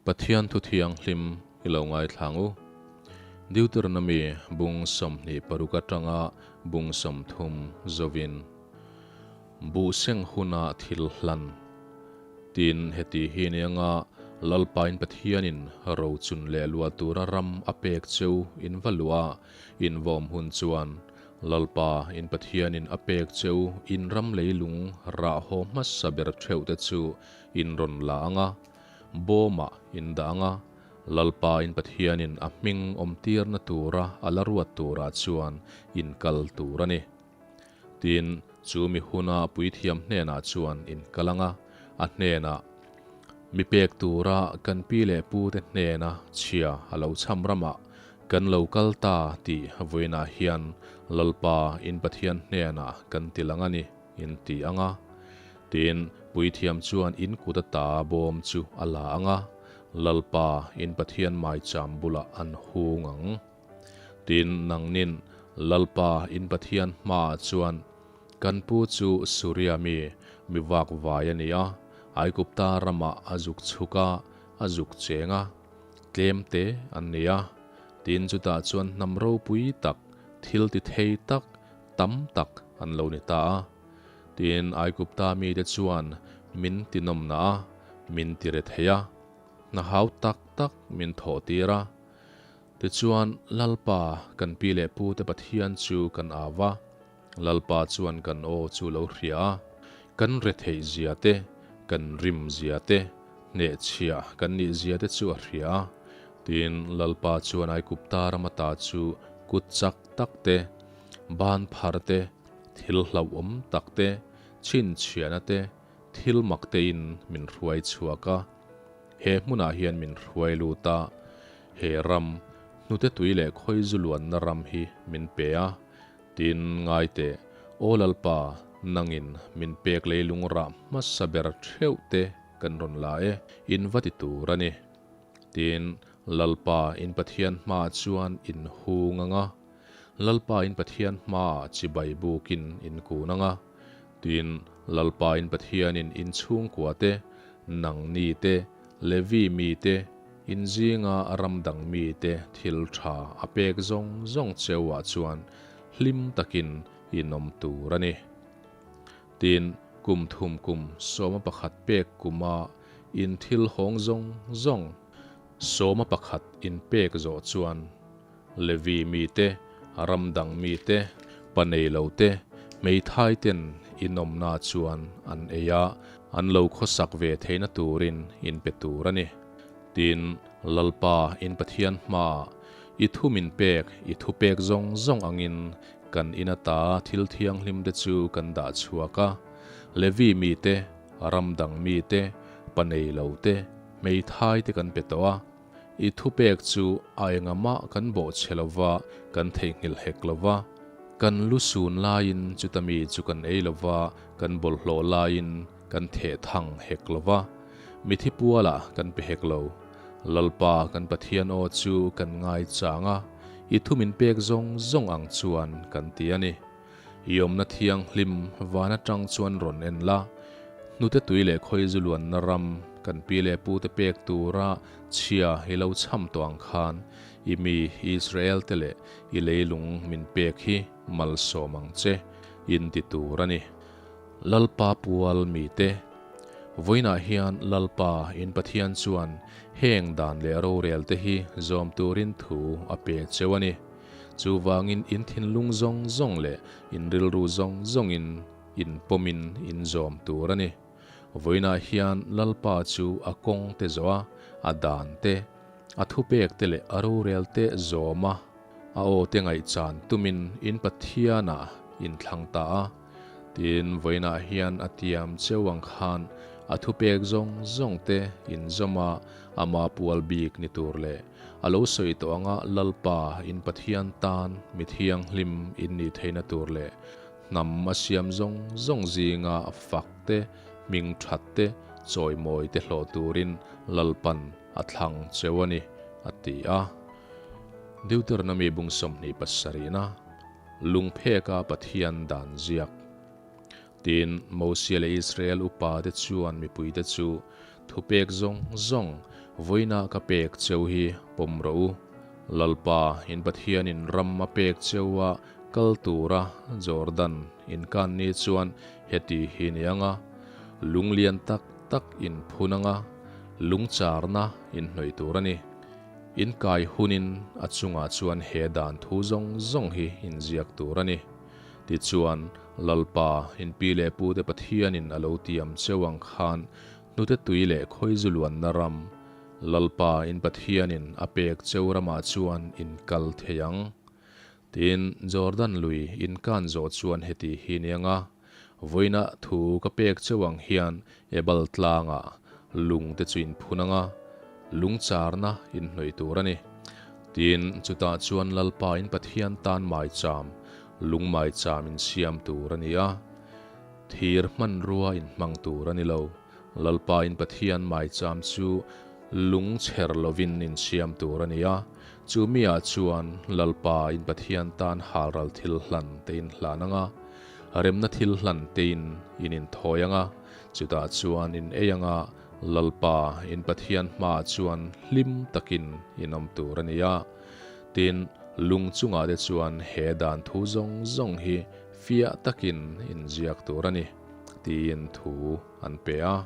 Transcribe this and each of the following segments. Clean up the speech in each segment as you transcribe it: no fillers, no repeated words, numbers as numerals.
Pathian thu thianghlim i lo ngaithlang u. Deuteronomy bung 26 atanga bung 30 zovin buh seng huna thil hlan. Tin, heti hi ni anga Lalpain Pathianin rochun leh luah tura ram a pek cheu in va luah in vawm hun chuan Lalpa in Pathianin a pek cheu in ram leilung rah haw hmasa ber theuh te chu in rawn la anga Bawmah in dah anga Lalpa in Pathianin a hming awmtirna tura a la ruat turah chuan in kal tur a ni. Tin, chu mi huna puithiam hnenah chuan in kal anga a hnenah, Mi pek tura kan pi leh pute hnena chhia a lo cham ramah kan lo kal ta tih vawiinah hian Lalpa in Pathian hnenah kan ti lang a ni. In ti ang a. Tin, puithiam chuan in kut ata bawm chu a la ang a, Lalpa, in Pathian maicham bulah an hung ang. Tin, nangnin, Lalpa, in Pathian hmaah chuan, Kan pu chu Suria mi, mi vakvai a ni a, Aigupta ramah a zuk chhuk a, a zuk cheng a, tlem te an ni a. Tin, chutah chuan hnam ropui tak, thil ti thei tak, tam tak an lo ni ta a. Tin, Aigupta mite chuan min tinawmna a, min ti re thei a, hna hau tak tak min thawh tir a. Tichuan, Lalpa, kan pi leh pute Pathian chu kan au a, Lalpa chuan kan aw chu lo hria a, kan retheih zia te, kan rim zia te, hnehchhiah kan nih zia te chu a hria a. Tin, Lalpa chuan Aigupta ram ata chu kut chak tak te, Ban phar te, thil hlauhawm tak te, chhinchhiahna te, thil mak tein min hruai chhuak a. He hmunah hian min hruai lut a, he ram, hnute tui leh khawi zu luanna ram hi min pe a. Tin, ngai teh, Aw Lalpa, nangin min pek leilung rah hmasa ber theuh te kan rawn la e, in va ti tur a ni. Tin, Lalpa in Pathian hmaah chuan in hung ang a. Lalpa in Pathian hmaah chibai bukin in kun ang a, tin, Lalpa in Pathianin in chhungkua te, nangni te, Levi mi te, in zinga ram dang mi te thil tha a pek zawng zawng cheuah chuan hlim takin in awm tur a ni. Tin, kum thum kum 11 pek kuma in thil hawng zawng zawng 11 in pek zawh chuan, Levi mite, ram dang mite, pa nei lo te, hmeithai ten inawmna chuan an ei a, an lo khawsak ve theihna turin in pe tur a ni. Tin, Lalpa in Pathian hmaah i thu min pek, i thu pek zawng zawng angin kan in ata thil thianghlim te chu kan dah chhuak a, Levi mite, ram dang mite, pa nei lo te, hmeithai te kan pe tawh a. I thupek chu a engamah kan bawhchhe lova, kan theihnghilh hek lova. Kan lu sun laiin chuta mi chu kan ei lova, kan bawlhhlawh laiin kan theh thang hek lova. Mithi pualah kan pe hek lo. Lalpa kan Pathian aw chu kan ngaichang a, i thu min pek zawng zawng ang chuan kan ti a ni. I awmna thianghlim van atang chuan rawn en la, hnute tui leh khawi zu luanna ram kan pi leh pute pek tura chhia i lo cham tawh ang khan i mi Israel te leh i leilung min pek hi malsawm ang che, in ti tur a ni. Lalpa pual mite, Vawiinah hian Lalpa in Pathian chuan heng dan leh rorel te hi zawm turin thu a pe cheu a ni. Chuvangin in thinlung zawng zawng leh in rilru zawng zawngin in pawmin in zawm tur a ni. Vawiinah hian Lalpa chu a kawng te zawh a, a dan te, a thupek te leh a rorel te zawm a, a aw te ngaihchan tumin in Pathianah in thlang ta a. Tin, vawiinah hian a tiam cheu ang khan a thupek zawng zawng te in zawm a, ama pual bik ni tur leh A lo sawi tawh anga Lalpa in Pathian tan mi thianghlim in nih theihna tur leh hnam a siam zawng zawng zinga fak te, hming that te, chawimawi te hlawh turin Lalpan a thlang cheu a ni, a ti a. Deuteronomy bung 27-na Lungpheka Pathian dan ziak. Tin, Mosia leh Israel upate chuan mipuite chu thupek zawng zawng, Vawiina ka pek cheu hi pawm rawh u. Lalpa, in Pathianin ram a pek cheu a kal tura Jordan in kan ni chuan heti hi ni ang a, lung lian tak tak in phun ang a, lung charna in hnawih tur a ni. In kai hunin a chungah chuan he dan thu zawng zawng hi in ziak tur a ni. Tichuan, Lalpa, in pi leh pute Pathianin a lo tiam cheu ang khan hnute tui leh khawizu luanna ram, Lalpa in Pathianin a pek cheu ramah chuan in kal thei ang. Tin, Jordan lui in kan zawh chuan heti hi ni ang a, Vawiina thu ka pek cheu ang hian Ebal tlangah lung te chu in phun ang a, lung charna in hnawih tur a ni. Tin, chutah chuan Lalpa in Pathian tan maicham, lung maicham in siam tur a ni a. Thir hmanrua in hmang tur a ni lo. Lalpa in Pathian maicham chu lung chher lovin in siam tur a ni a. Chu miah chuan Lalpa in Pathian tan halral thil hlan te in hlan ang a, remna thil hlan te in in inthawi ang a, chutah chuan in ei ang a, Lalpa in Pathian hmaah chuan hlim takin in awm tur a ni a. Tin, lung chungah te chuan he dan thu zawng zawng hi fiah takin in ziak tur a ni, tiin thu an pe a.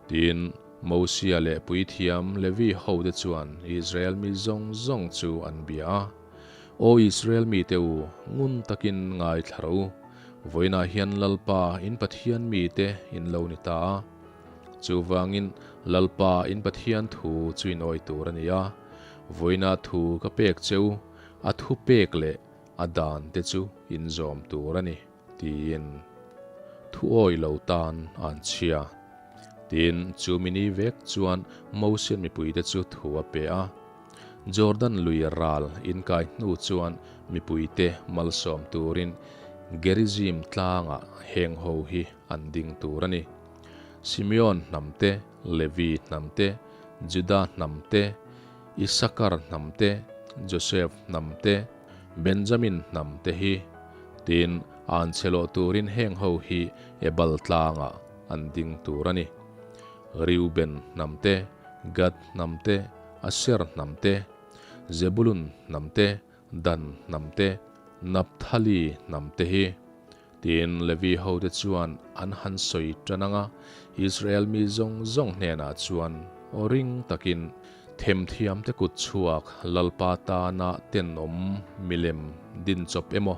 Tin, Mosia leh puithiam Levi hote chuan Israel mi zawng zawng chu an bia a, Aw Israel mite u, ngun takin ngaithla rawh u, vawiinah hian Lalpa in Pathian mite in lo ni ta a. Chuvangin Lalpa in Pathian thu chu in awih tur a ni a, vawiinah thu ka pek che u, a thu pek leh a dan te chu in zawm tur a ni, tiin thu awih lo tan an chhia. Tin, chu mini vek chuan Mosian mipuite chu thu a pe a. Jordan lui ral inkai hnu chuan mipuite malsawm turin Gerizim tlangah heng ho hi an ding tur a ni. Simeon hnam te, Levi hnam te, Juda hnam te, Isakar hnam te, Josef hnam te, Benjamin hnam te hi. Tin, an che lawh turin heng ho hi Ebal tlangah an ding tur a ni. Reuben hnam te, Gad hnam te, Asher hnam te, Zebulun hnam te, Dan hnam te, Napthali hnam te hi. Tin, Levi hote chuan an han sawi tan ang a, Israel mi zawng zawng hnenah chuan aw ring takin, Themthiamte kut chhuak Lalpa tana tenawm milem din chawp emaw,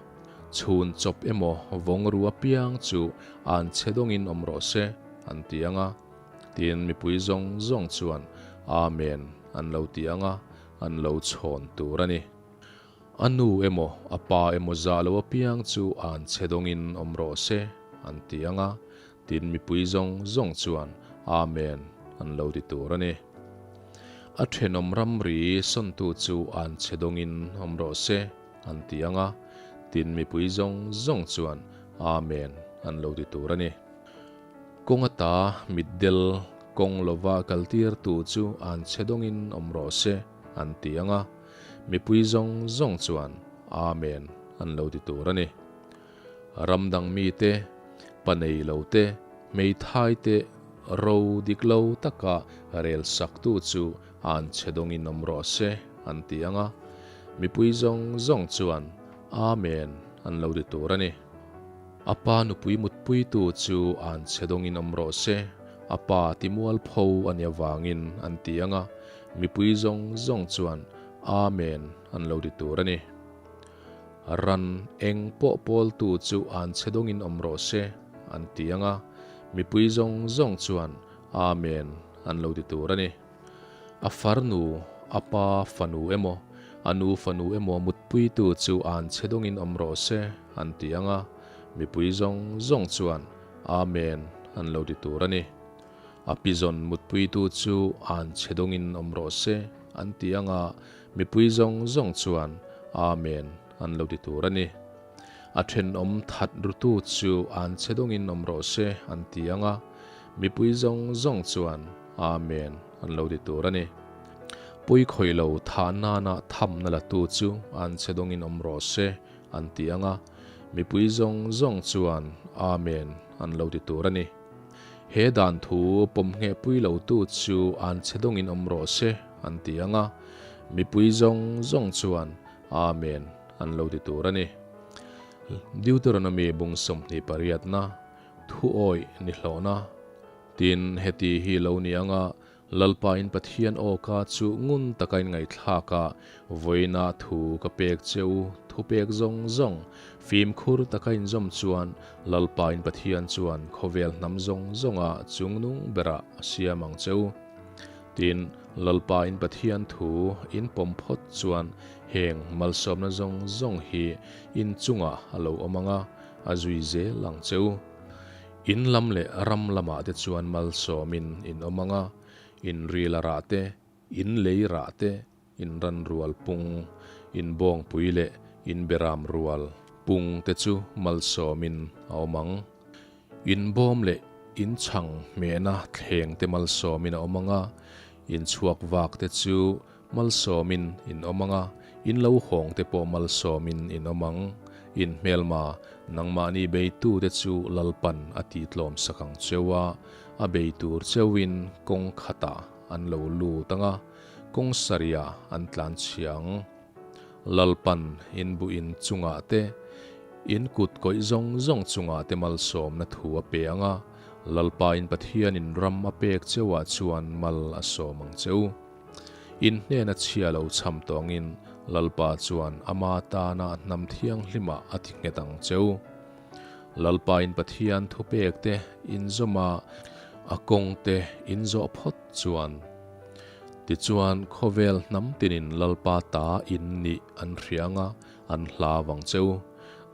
chhun chawp emaw vawng ru apiang chu an che dawngin awm rawh se, an ti ang a. Tin, mipui zawng zawng chuan Amen an lo ti ang a, an lo chhawn tur a ni. A nu emaw, a pa emaw zah lo apiang chu an che dawngin awm rawh se, an ti ang a, tin mipui zawng zawng chuan Amen an lo ti tur a ni. A thenawm ramri sawntu chu an che dawngin awm rawh se, an ti ang a, tin mipui zawng zawng chuan Amen an lo ti tur a ni. Kawng ata mitdel kawng lova kaltirtu chu an che dawngin awm rawh se, an ti ang a. Mipui zawng zawng chuan Amen an lo ti tur a ni. Ram dang mite, pa nei lo te, hmeithai te ro dik lo taka rel saktu chu an che dawngin awm rawh se an ti ang a, mipui zawng zawng chuan Amen an lo ti tur a ni. A pa nupui mutpuitu chu an che dawngin awm rawh se, a pa timualpho a nih avangin an ti ang a, Mipui zawng zawng chuan Amen an lo ti tur a ni. Ran eng pawh pawltu chu an che dawngin awm rawh se an ti ang a, mipui zawng zawng chuan Amen an lo ti tur a ni. A farnu, a pa fanu emaw, a nu fanu emaw mutpuitu chu an che dawngin awm rawh se an ti ang a, mipui zawng zawng chuan Amen an lo ti tur a ni. A pizawn mutpuitu chu an chhe dawngin awm rawh se, an ti ang a, mipui zawng zawng chuan Amen an lo ti tur a ni. A thenawm that rutu chu an chhe dawngin awm rawh se, an ti ang a, mipui zawng zawng chuan Amen an lo ti tur a ni. Pawi khawih lo thah nana thamna latu chu an chhe dawngin awm rawh se, an ti ang a, mipui zawng zawng chuan Amen an lo ti tur a ni. He dan thu pawm ngheh pui lotu chu an che dawngin awm rawh se, an ti ang a. Mipui zawng zawng chuan Amen an lo ti tur a ni. Deuteronomy bung 28na thu awih ni hlawhna. Tin, heti hi lo ni ang a, Lalpain Pathian awka chu ngun taka in ngaihthlak a, vawiina thu ka pek che u, thu pek zawng zawng, fimkhur taka in zawm chuan Lalpain Pathian chuan khawvel hnam zawng zawnga chungnung berah a siam ang che u. Tin, Lalpain Pathian thu in pawm phawt chuan heng malsawmna zawng zawng hi in chungah a lo awm ang a, a zui zel ang che u. In lam leh ram lamah te chuan malsawmin in awm ang a, in rila rah te, in lei rah te, in ran rual pung, in bawngpui leh in beram rual pung te chu malsawmin a awm ang. In bawm leh in chhang hmehna thleng te malsawmin a awm ang a, in chhuak vak te chu Malsawmin in awm ang a, in lo hawng te pawh malsawmin in awm ang. In hmelma, nangmahni beitute chu Lalpan a tihtlawm sak ang cheu a, a bei tur cheuin kawng khatah an lo lut ang a, kawng sarihah an tlan chhia ang. Lalpan in buh in chungah te, in kut kawih zawng zawng chungah te malsawmna thu a pe ang a, Lalpa in Pathianin ram a pek cheuah chuan mal a sawm ang cheu. In hnena chhia lo chham tawngin Lalpa chuan ama tana hnam thianghlimah a ti nghet ang cheu. Lalpa in Pathian thupek te in zawm a, a kawng te in zawh phawt chuan. Tichuan khawvel hnam tinin Lalpa ta in nih an hria ang a, an hlau ang cheu.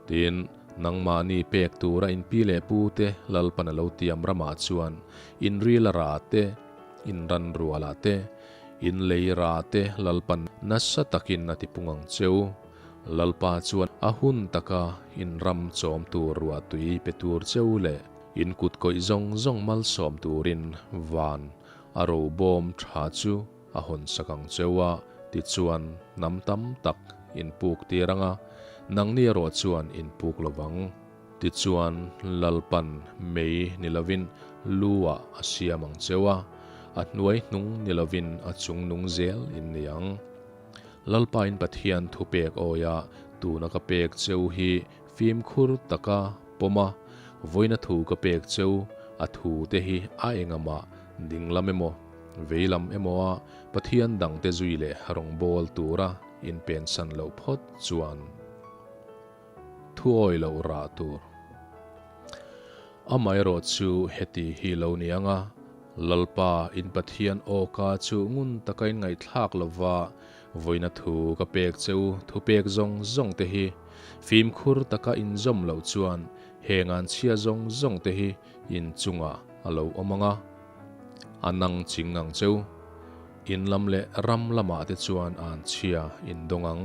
Tin, nangmahni pek tura in pi leh pu te Lalpan a lo tiam ramah chuan in ril a rah te, In ran rualah te, in lei ra te Lalpan nasa takin a tipung ang cheu. Lalpa chuan a hun taka in ram chawm tur ruahtui pe tur cheu leh in kut kawih zawng zawng malsawm turin van a robawm tha chu a hawn sak ang cheu a, tichuan hnam tam tak in puk tir ang a, nangni erawh chuan in puk lo vang. Tichuan, Lalpan mei ni lovin lu-ah a siam ang cheu a, a hnuai hnung ni lovin a chung nung zel in ni ang. Lalpain Pathian thupek awia tuna ka pek cheu hi fimkhur taka pawm a, vawiina thu ka pek cheu a thu te hi a engamah dinglam emaw veilam emaw a Pathian dangte zui leh rawngbâwl tura inpensan loh phawt chuan, Thuawi loh rah tur. Amaherawh chu heti hi lo ni ang a, Lalpa in Pathian awka chu ngun taka in ngaihthlak lova vawiina thu ka pek che u thupek zawng zawng te hi fimkhur taka in zawm loh chuan heng an chhia zawng zawng te hi in chungah a lo awm ang a, a nang ching ang che u. In lam leh ram lamah te chuan an chhia in dawng ang.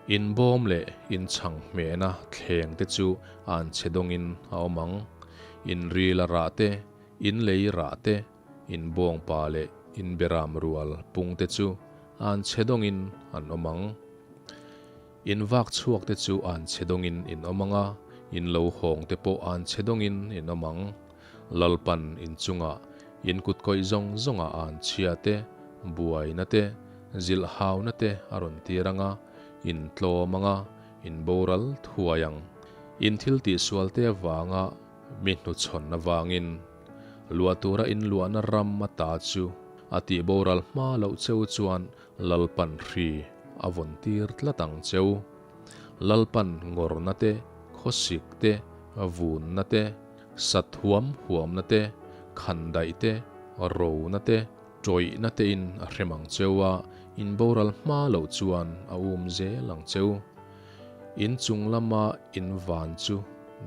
In bawm leh in chhang hmehna thleng te chu an chhe dawngin a awm ang. In ril a rah te, in lei rah te, in bawngpa leh in beram rual pung te chu an chhe dawngin an awm ang. In vak chhuak te chu an chhe dawngin in awm ang a, in lo hawng te pawh an chhe dawngin in awm ang. Lalpan in chungah in kut kawih zawng zawngah an chhia te, buaina te, Zilhhauna te a rawn tir ang a, in tlawm ang a, in boral thuai ang. In thil tihsual te avanga mi hnuchhawn avangin luah tura in luahna ram ata chu a tih boral hma loh cheu chuan Lalpan hri a vawn tir tlat ang cheu. Lalpan ngawrna te, khawsik te, vunna te, sat huam huamna te, khandaih te, rona te, Tawihna tein a hrem ang cheu a, in boral hma loh chuan a um zel ang cheu. In chung lama in van chu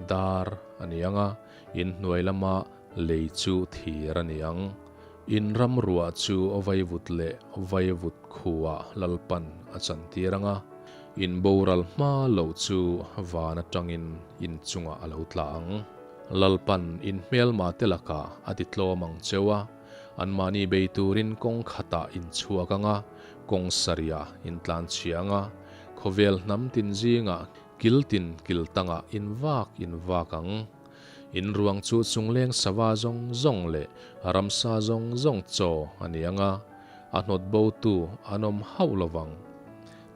dar a ni ang a, in hnuai lama lei chu thir a ni ang. In ram ruah chu vaivut leh vaivut khuah Lalpan a chantir ang a, in boral hma loh chu van atangin in chungah a lo tla ang. Lalpan in hmelma te lakah a ti tlawm ang cheu a, Anmahni bei turin kawng khatah in chhuak ang a, kawng sarihah in tlan chhia ang a, khawvel hnam tin zingah kil tin kil tangah in vak in vak ang. In ruang chu chungleng sava zawng zawng leh ramsa zawng zawng chaw a ni ang a, a hnawt botu an awm hauh lo vang.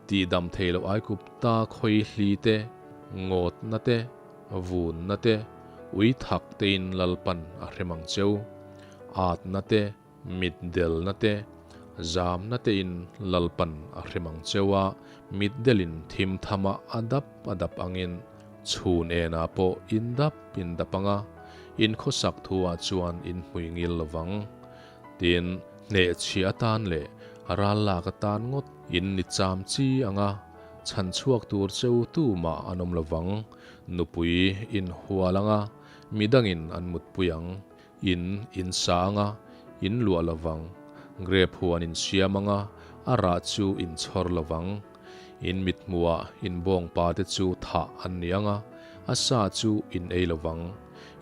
Tihdam thei loh Aigupta khawi hli te, ngawtna te, vunna te, ui thak tein Lalpan a hrem ang cheu. Atna te, mitdelna te, zamna tein Lalpan a hrem ang cheu a, mitdelin thim thama a dap a dap angin chhun enah pawh in dap in dap ang a, in khawsak thuah chuan in hmui ngil lo vang. Tin, hnehchhiah atan leh ral lak atan ngawt in ni cham chi ang a, chhan chhuak tur cheu tumah an awm lo vang. Nupui in hual ang a, midangin an mutpui ang, in in sa ang a, in luah lo vang. Grape huan in siam ang a, a rah chu in chhawr lo vang. In mithmuhah in bawngpa te chu thah an ni ang a, a sa chu in ei lo vang.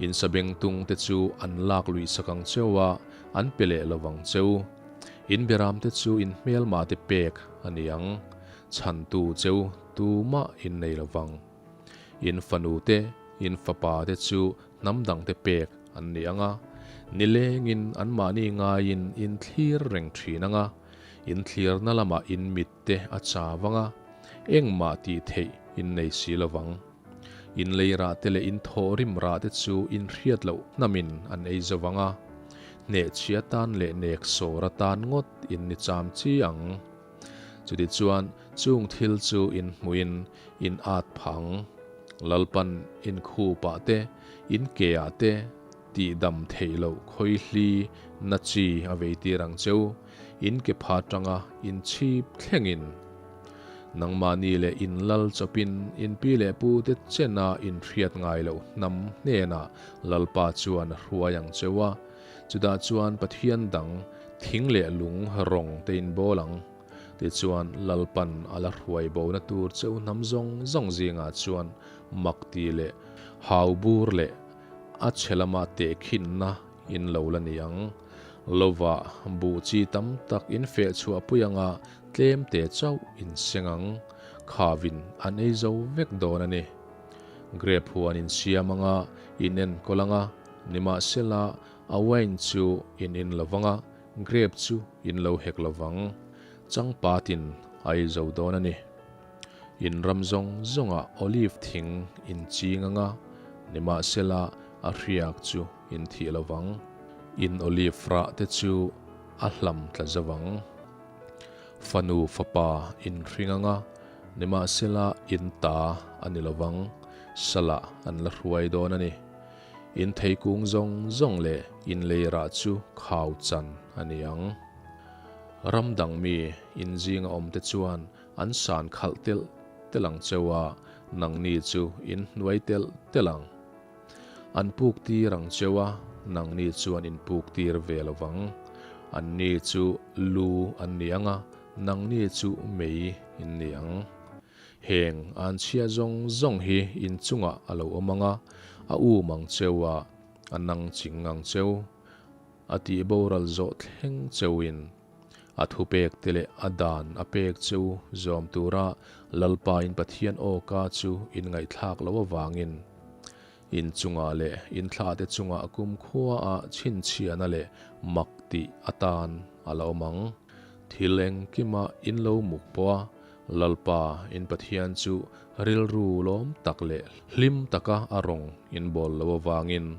In sabengtung te chu an lak luih sak ang cheu a, an pe leh lo vang cheu. In beram te chu in hmelma te pek a ni ang. Chhantu cheu tumah in nei lo vang. In fanu te, in fapa te chu hnam dang te pek an ni ang a, nilengin anmahni ngaiin in thlir reng thin ang a, in thlirna lamah in mit te a chau ang a, engmah tih theih in nei si lo vang. In lei rah te leh in thaw rim rah te chu in hriat loh hnamin an ei zo vang a, hnehchhia tan leh nek sawr atan ngawt in ni cham chi ang. Chutichuan chung thil chu in hmuhin in at phah ang. Lalpan in khupah te, in keah te tihdam theih loh khawihli na chi a vei tir ang cheu. In ke pha tanga in chhip thlengin nangmahni leh in lal chawpin in pi leh pu te chena in hriat ngai loh hnam hnenah Lalpa chuan a hruai ang cheu a, chutah chuan Pathian dang thing leh lung rawng te in bawl ang. Tichuan Lalpan a la hruai bona tur cheu hnam zawng zawng zingah chuan mak ti leh hau bur leh a chhe lama tehkhinna in lo la ni ang. Lova buh chi tam tak in feh chhuah pui anga tlem te chauh in seng ang. Khavin an ei zo vek dawn a ni. Grape huan in siam anga in enkawl anga, nimahsela a wine chu in in lo vang a, grape chu in lo hek lo vang. Changpatin a ei zo dawn a ni. In ram zawng zawngah olive thing in ching anga, nimahsela a hriak chu in thih lo vang. In olive rah te chu a hlam tla zo vang. Fanu fapa in hring anga, nimahsela in ta a ni lo vang, salah an la hruai dawn a ni. In theikung zawng zawng leh in lei rah chu khau chan a ni ang. Ram dang mi in zinga awmte chuan An san khalh telh telh ang cheu a, nangni chu in hnuai telh telh ang. An puk tir ang cheu a, nangni chuan in puk tir ve lo vang. Anni chu lu an ni ang a, nangni chu mei in ni ang. Heng an chhia zawng zawng hi in chungah a lo awm ang a, a um ang cheu a, a nang ching ang cheu. A tihboral zawh thleng cheuin. A thupek te leh a dan a pek che u zawm tura Lalpa in Pathian awka chu in ngaihthlak loh avangin in chungah leh in thlahte chungah kumkhuaah chhinchhiahna leh mak tih atan a la awm ang. Thil engkima in lo muk pawh a, Lalpa in Pathian chu rilru lawm tak leh hlim taka a rawng in bawl loh avangin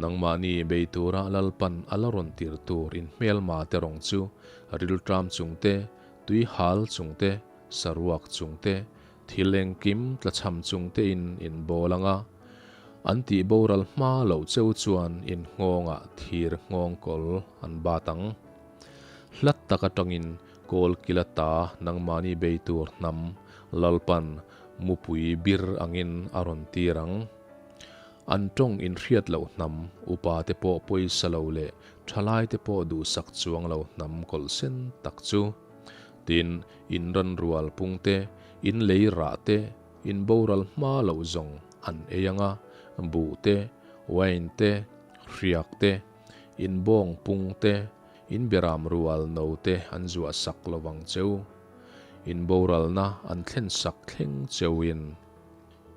Nangmahni bei tura Lalpan a la rawn tir tur in hmelma te rawng chu rilṭam chung te, tui hal chung te, saruak chung te, thil engkim tlachham chung te in in bawl ang a. An tih boral hma loh cheu chuan in nghawngah thir nghawng kawl an bat ang. Hlat tak atangin kawl kil ata nangmahni bei tur hnam Lalpan mupui bir angin a rawn tir ang. An tawng inhriat loh hnam, upa te pawh pawisa lo leh thalai te pawh duhsak chuang lo hnam kawlh sen tak chu. Tin, in ran rual pung te, in lei rah te, in boral hma loh zawng an ei ang a, buh te, wine te, hriak te, in bawng pung te, in beram rual no te an zuah sak lo vang cheu. In boralna an thlen sak thleng cheuin.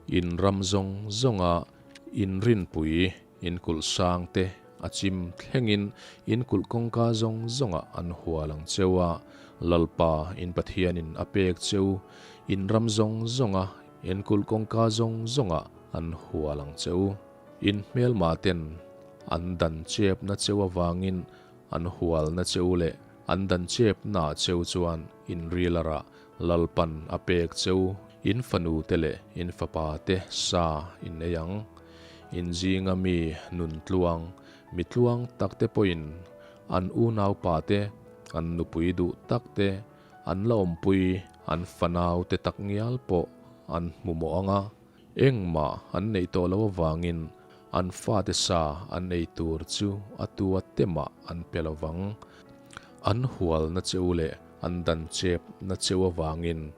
In ram zawng zawnga In rinpui, in kulh sang te a chim thlengin in kulh kawngka zawng zawngah an hual ang cheu a, Lalpa in Pathianin a pek cheu, in ram zawng zawnga in kulh kawngka zawng zawngah an hual ang cheu. In hmelma ten an dan chepna cheu avangin an hualna cheu leh an dan chepna cheu chuan in rilarah Lalpan a pek cheu, in fanu te leh in fapa te sa in ei ang. In zinga mi nun tluang, mi tluang tak te pawhin an unaupa te, an nupui duh tak te, an la awmpui, an fanau te tak ngial pawh an hmu mawh ang a. Engmah an neih tawh loh avangin an fate sa an ei tur chu a tua te mah an pe lo vang. An hualna cheu leh an dan chep na cheu avangin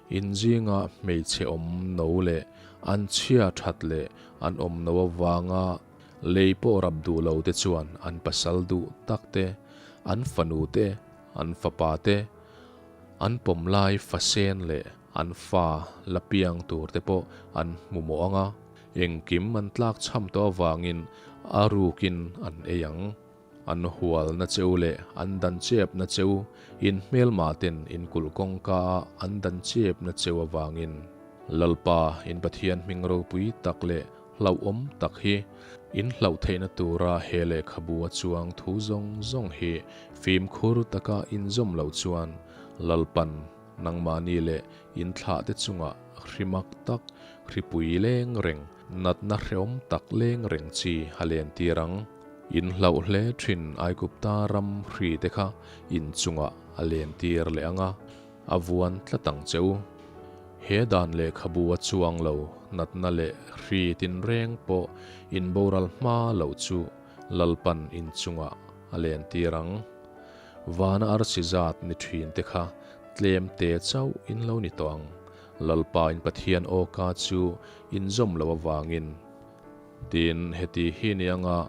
in zinga hmeichhe awm no leh an chhia that leh an awm no avanga lei pawh rap duh lo te chuan an pasal duh tak te, an fanu te, an fapa te, an pawm lai fa sen leh an fa la piang tur te pawh an hmu mawh ang a, engkim an tlak chham tawh avangin a rukin an ei ang. An hualna cheu leh an dan chepna cheu, in hmelma ten in kulh kawngka a an dan chepna cheu avangin Lalpa in Pathian hming ropui tak leh hlauhawm tak hi in hlauh theihna tura he lehkhabu a chuang thu zawng zawng hi fimkhur taka inzawm loh chuan Lalpan Nangmahni leh in thlahte chungah hrimak tak, hripui leng reng, natna hreawm tak leng reng chi a len tir ang. In hlauh hle thin Aigupta ram hri te kha in chungah a len tir leh ang a, a vuan tlat ang che u. He dan lehkhabu a chuang lo natna leh hri tinreng pawh in boral hma loh chu Lalpan in chungah a len tir ang. Vana arsi zat ni thin te kha tlem te chauh in lo ni tawh ang. Lalpa in Pathian awka chu in zawm lo avangin. Tin, heti hi ni anga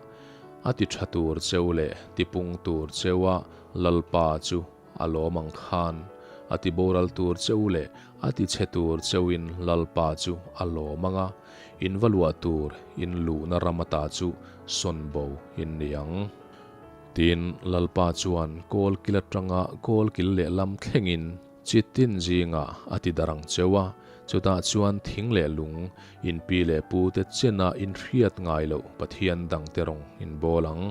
a ti tha tur cheu leh ti pung tur cheua Lalpa chu a lawm ang khan, a ti boral tur cheu leh a ti chhe tur cheuin Lalpa chu a lawm anga in va luah tur in luhna ram ata chu sawn bo in ni ang. Tin, Lalpa chuan kawl kil atanga kawl kil lehlam thlengin chi tin zingah a ti darh ang cheu a, chutah chuan thing leh lung, in pi leh pu te chena in hriat ngai loh Pathian dangte rawng in bawl ang.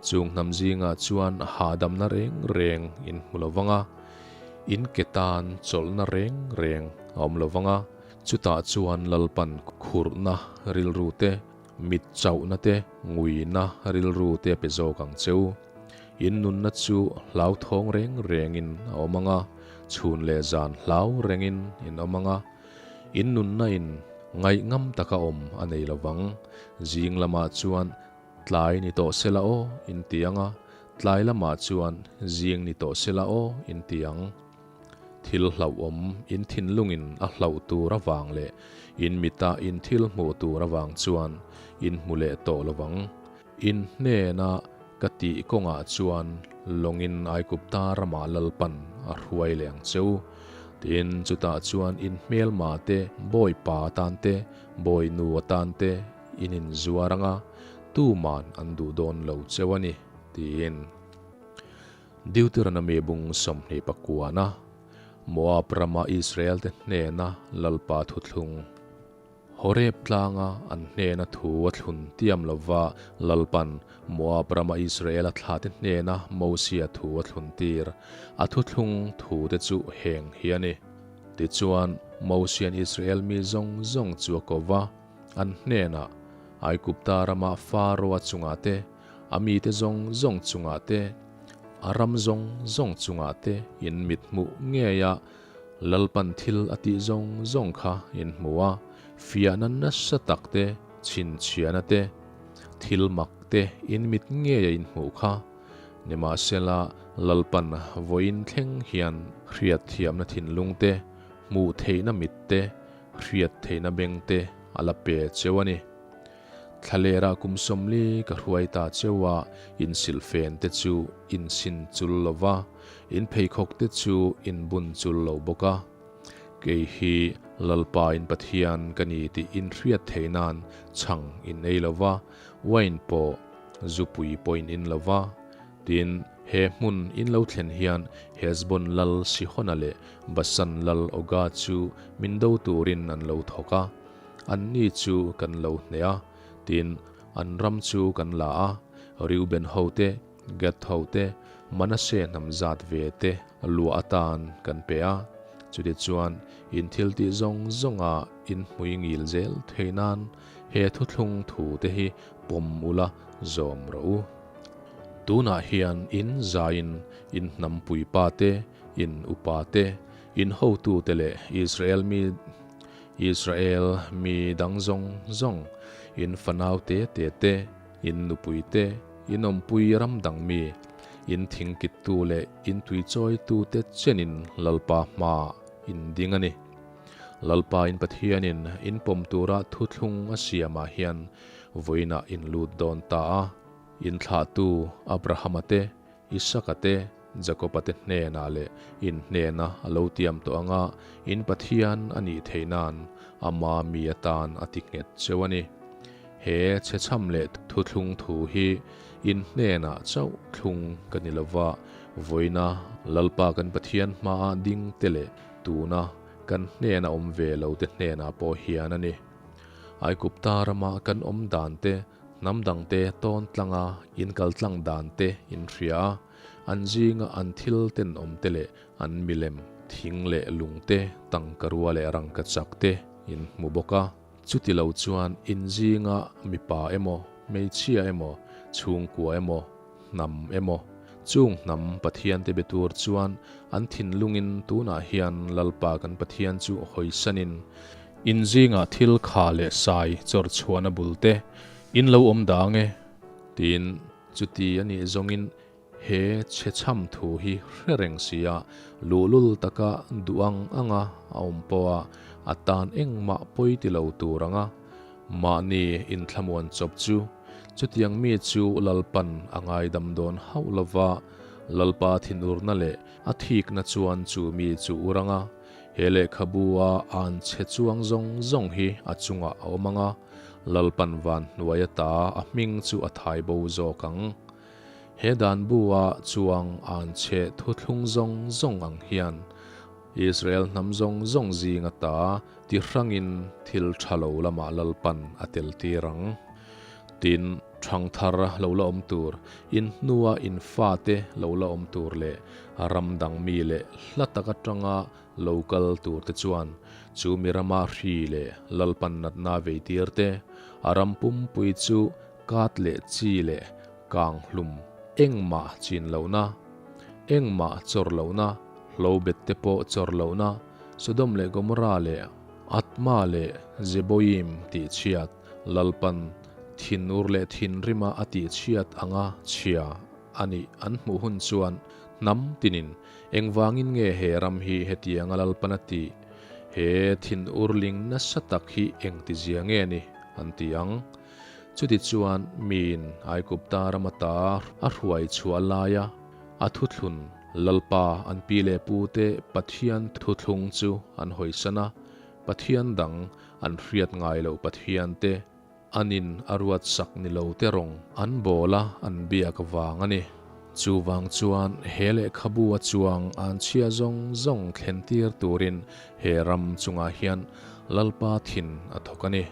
Chung hnam zingah chuan hahdamna reng reng in hmu lo vang a, in ke tan chawlhna reng reng a awm lo vang a, chutah chuan Lalpan khurhna rilru te, Mit chauhna te, nguina rilru te a pe zawk ang cheu. In nunna chu hlauthawng reng rengin a awm ang a, chhun leh zan hlau rengin in awm ang a. In nunna in ngaih ngam taka awm a nei lo vang. Zing lamah chuan tlai ni tawh sela aw in ti ang a, tlai lamah chuan zing ni tawh sela aw in ti ang. Thil hlauhawm in thinlungin a hlauh tur avang leh in mita in thil hmuh tur avang chuan in hmu leh tawh lo vang. In hnena ka tih kawngah chuan lawngin Aigupta ramah Lalpan a hruai leh ang cheu. Tin, chutah chuan in hmelma te, bawipa atan te, bawinu atan te in inzuar ang a, tuman an duh dawn lo cheu a ni, tiin. Deuteronomy bung 29-a Moab rama Israel-te hnena Lalpa thuthlung. Horeb tlanga an hnena thu a thlun tiam lova Lalpan Moab rama Israel-a thlate hnena Mosia thu a thlun tir. A thuthlung thute chu heng hi a ni. Tichuan, Mosia'n Israel mi zawng zawng chu a ko va, an hnenah, Aigupta rama Faro-a chungah te, A mite zawng zawng chungah te, a ram zawng zawng chungah te in mit hmuh ngei a, Lalpan thil a tih zawng zawng kha in hmu a, fiahna nasa tak te, chhinchhiahna te, thil mak te in mit ngeia in hmuh kha. Nimahsela, Lalpan vawiin thleng hian hriatthiamna thinlung te, hmuh theihna mit te, hriat theihna beng te a la pe cheu a ni. Thlalera kum 40 ka hruai ta cheu a, in silhfen te chu in sin chul lo va, in pheikhawk te chu in bun chul lo bawk a. Kei hi Lalpa in Pathian ka ni tih in hriat theih nan chhang in ei lo va, wine pawh zupui pawh in in lo va. Tin, he hmun in lo thlen hian Hesbon lal Sihona leh Basan lal Oga chu min do turin an lo thawk a, anni chu kan lo hneh a, tin, an ram chu kan la a, Reuben hote, Gad hote, Manasseh hnam zat ve te luah atan kan pe a, chutichuan in thil tih zawng zawnga in hmui ngil zel thei nan he thuthlung thu te hi pawm ula zawm rawh u. Tunah hian in zaiin in hnam puipa te, in upa te, in hotu te leh Israel mi Israel mi dang zawng zawng, in fanau te te te, In nupui te, in awmpui ram dang mi, in thingkittu leh in tuichawitu te chenin Lalpa hmaah in ding a ni. Lalpa in Pathianin in pawm tura thuthlung a siamah hian vawiinah in lut dawn ta a. In thlahtu Abrahama te, Isaka te, Jakoba te hnenah leh in hnena a lo tiam tawh anga in Pathian a nih theih nan ama mi atan a ti nghet cheu a ni. He chhechham leh thuthlung thu hi in hnenah chauh thlung ka ni lova, vawiina Lalpa kan Pathian hmaah ding te leh tuna kan hnena awm ve lo te hnenah pawh hian a ni. Aigupta rama kan awm dan te, Hnam dangte tawn tlanga in kal tlang dan te in hria a, an zinga an thil tenawm te leh an milem, thing leh lung te, tangkarua leh rangkachak te in hmu bawk a. Chuti lo chuan in zinga mipa emaw, hmeichhia emaw, chhungkua emaw, hnam emaw, chung hnam Pathian te be tur chuan an thinlungin tunah hian Lalpa kan Pathian chu hawisanin In zingah thil kha leh sai chawr chhuahna bul te in lo awm dang e, tiin chuti a nih zawngin he chhe chham thu hi hre reng si a, luhlul taka duh ang anga a awm pawha a tan engmah pawi ti lo tur anga mahni inthlamuan chawp chu chutiang mi chu Lalpan a ngaidam dawn hauh lova, Lalpa thinurna leh a thikna chuan chu mi chu ur anga He lehkhabu a an chhe chuang zawng zawng hi a chungah a awm ang a, Lalpan van hnuai ata a hming chu a thai bo zawk ang. He danbu a chuang an chhe thuthlung zawng zawng ang hian Israel hnam zawng zawng zing ata ti hrangin thil tha lo lamah Lalpan a tel tir ang. Tin, ṭhangthar lo la awm tur, in hnua in fate lo la awm tur leh ram dang mi leh hla tak aṭanga lo kal tur te chuan chu mi rama hri leh Lalpan natna vei tir te, a ram pumpui chu kat leh chi leh kang hlum engmah chin lohna, engmah chawr lohna, hlo bet te pawh chawr lohna, Sodom leh Gomorrah leh Atma leh Zeboiim tih chhiat Lalpan thinur leh thinrima a tihchhiat anga chhia a nih an hmuh hun chuan hnam tinin engvangin nge he ram hi hetianga Lalpan a tih? He thinur ling nasa tak hi engtizia nge ni? an ti ang. Chutichuan miin Aigupta ram ata a hruai chhuah laia a thuthlun Lalpa an pi leh pute Pathian thuthlung chu an hawisan a, Pathian dang an hriat ngai loh Pathian te, an in a ruat sak ni lo te rawng an bawl a an biak vang a ni. Chuvang chuan he lehkhabu a chuang an chhia zawng zawng thlen tir turin he ram chungah hian Lalpa thin a thawk a ni.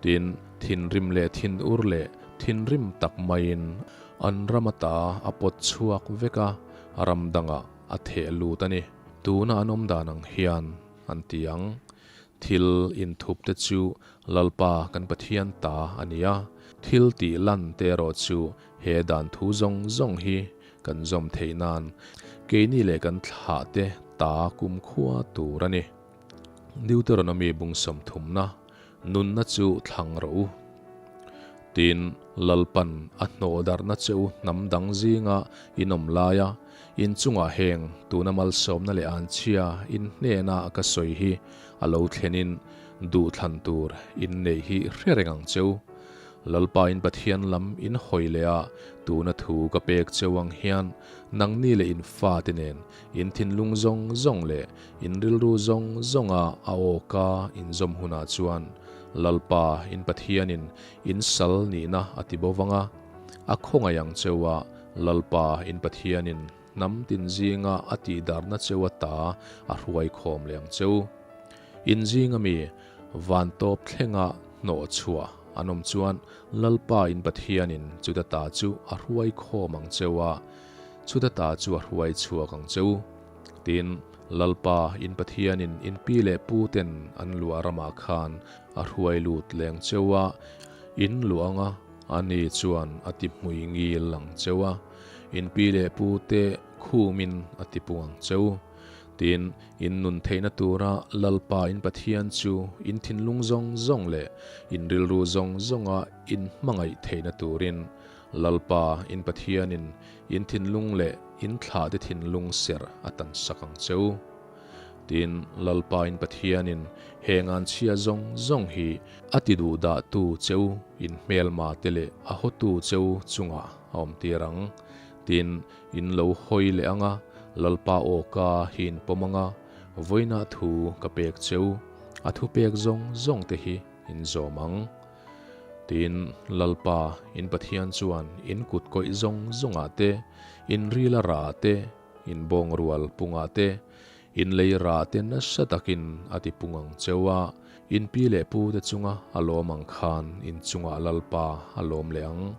Tin, thinrim leh thinur leh thinrim tak maiin an ram ata a pawt chhuak vek a, ram dangah a theh lut a ni. Tuna an awm dan ang hian an ti ang. Thil inthup te chu Lalpa kan Pathian ta a ni a, thil tih lan te erawh chu he dan thu zawng zawng hi kan zawm theih nan keini leh kan thlah te ta kumkhua tur a ni. Deuteronomy bung sawmthumna, Nunna chu thlang rawh u. Tin, Lalpan a hnawh darhna che u hnam dang zinga in awm laia in chungah heng tuna malsawmna leh anchhia in hnena ka sawi hi a lo thlenin duhthlan tur in neih hi hre reng ang che u. Lalpa in Pathian lam in hawi leh a, tuna thu ka pek cheu ang hian nangni leh in fate nen in thinlung zawng zawng leh in rilru zawng zawnga a awka in zawm hunah chuan Lalpa in Pathianin in sal nihna a ti bo vang a, a khawngaih ang cheu a, Lalpa in Pathianin hnam tin zinga a tihdarna cheu ata a hruai khawm leh ang cheu. In zinga mi van tawp thlenga hnawh chhuah an awm chuan Lalpa in Pathianin chuta ta chu a hruai khawm ang cheu a, chuta ta chu a hruai chhuak ang cheu. Tin, Lalpa in Pathianin in pi leh pu ten an luah ramah khan a hruai lut leng cheu a, in luah anga ani chuan a ti hmui ngil ang cheu a, in pi leh pu te khumin a ti pung ang cheu. Tin, in nun theihna tura Lalpa in Pathian chu in thinlung zawng zawng leh in rilru zawng zawnga in hmangaih theihna turin Lalpa in Pathianin in thinlung leh in thlahte thinlung serh a tansak ang che u. Tin, Lalpa in Pathianin he nganchhia zawng zawng hi a ti duhdahtu che u in hmelma te leh a hawtu che u chungah a awmtir ang. Tin, In lo hawi leh ang a, Lalpa aw ka hi in pawm ang a, vawiinah thu ka pek che u, a thupek zawng zawng te hi in zawm ang. Tin, Lalpa, in Pathian chuan in kut kawih zawng zawngah te, in rila rah te, in bawng rual pungah te, in lei rah te nasa takin a ti pung ang che u a, in pi leh pu te chunga a lawm ang khan in chungah Lalpa a lawm leh ang.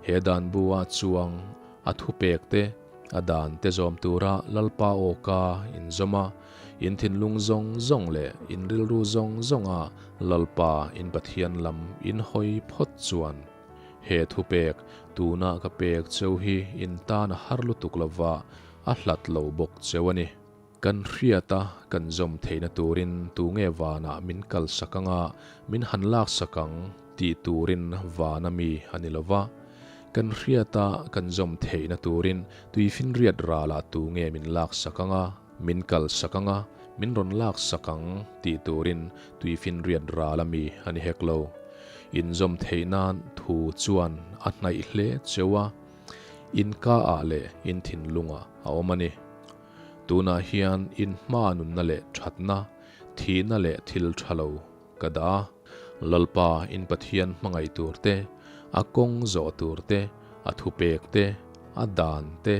He dan bu-ah chuang A thupek te, a dan te zawm tura Lalpa aw ka inzawm a, in thinlung zawng zawng leh in rilru zawng zawnga Lalpa in Pathian lam in hawi phawt chuan he thupek tuna ka pek cheu hi in tan a har lutuk lova a hlat lo bawk cheu a ni. Kan hriat a, kan zawm theihna turin tunge vanah min kalsak anga min han laksak ang tih turin vana mi a ni lova. Kan hriat a, kan zawm theihna turin tuifinriat ralah tunge min laksak anga min kalsak anga min rawn laksak ang tih turin tuifinriat rala mi a ni hek lo. Inzawm theih nan thu chuan a hnaih hle cheu a, in ka ah leh in thinlungah a awm a ni. Tunah hian in hma nunna leh thatna, thihna leh thil tha lo ka dah a. Lalpa in Pathian hmangaih tur te, a kawng zawh tur te, a thupek te, a dan te,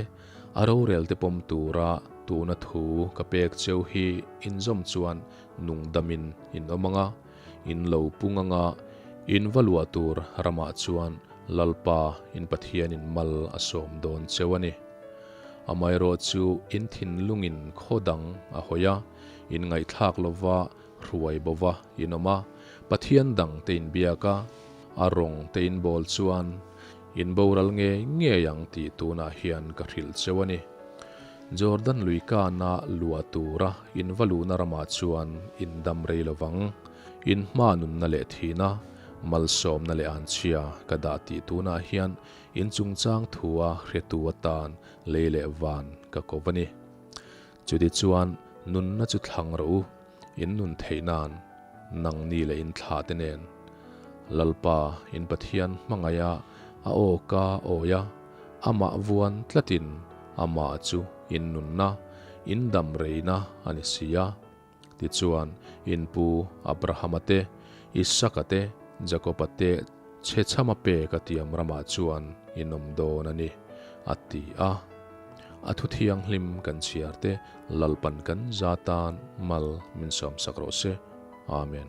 a rorel te pawm tura tuna thu ka pek cheu hi inzawm chuan nungdamin in awm ang a, in lo pung ang a, in va luah tur ramah chuan Lalpa in Pathianin mal a sawm dawn cheu a ni. Amaherawh chu in thinlungin khaw dang a hawi a, in ngaihthlak lova hruai bova in awm a, Pathian dang te in biak a, a rawng te in bawl chuan in boral ngei ngei ang tih tunah hian ka hrilh cheu a ni. Jordan lui kana luah tura in va luhna ramah chuan in dam rei lovang. In hma nunna leh thihna, malsawmna leh anchhia ka dah tih tunah hian In chungchang thua hretu atan lei leh van ka ko va ni. Chutichuan nunna chu thlang rawh u, in nun theih nan, nangni leh in thlah te nen. Lalpa, in Pathian hmangaiha a aw ka awi a, amah vuan tlatin amah chu in nunna, in dam reina a ni si a. Tichuan, in pu Abrahama te, Isaka te, Jakoba te chhechhama pek a tiam ramah chuan in awm dawn a ni, a ti a. A thu thianghlim kan chhiar te Lalpan kan za tan mal min sawmsak rawh se. Amen.